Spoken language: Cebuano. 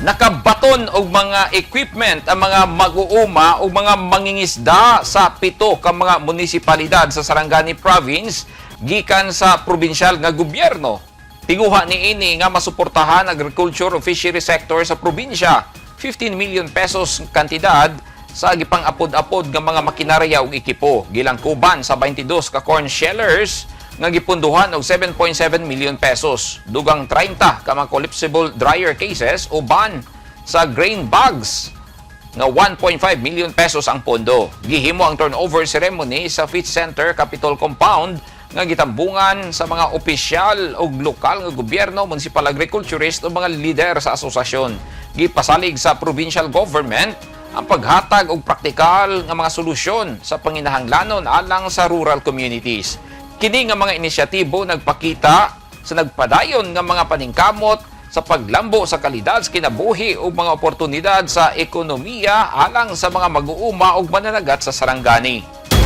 Nakabaton og mga equipment ang mga mag-uuma o mga mangingisda sa 7 ka mga munisipalidad sa Sarangani Province gikan sa probinsyal nga gobyerno. Tinguha ni ini nga masuportahan agriculture o fishery sector sa probinsya. ₱15 million kantidad sa gipang-apod-apod nga mga makinarya ug ekipo. Gilangkuban sa 22 ka corn shellers nga gipunduhan og ₱7.7 million. Dugang 30 ka mga collapsible dryer cases uban sa grain bags nga ₱1.5 million ang pondo. Gihimo ang turnover ceremony sa Fish Center Capitol Compound nga gitambungan sa mga opisyal ug lokal nga gobyerno, municipal agriculturist ug mga lider sa asosasyon. Gipasalig sa provincial government ang paghatag og praktikal nga mga solusyon sa panginahanglanon alang sa rural communities. Kini nga mga inisyatibo nagpakita sa nagpadayon nga mga paningkamot sa paglambo sa kalidad sa kinabuhi ug mga oportunidad sa ekonomiya alang sa mga mag-uuma ug mananagat sa Sarangani.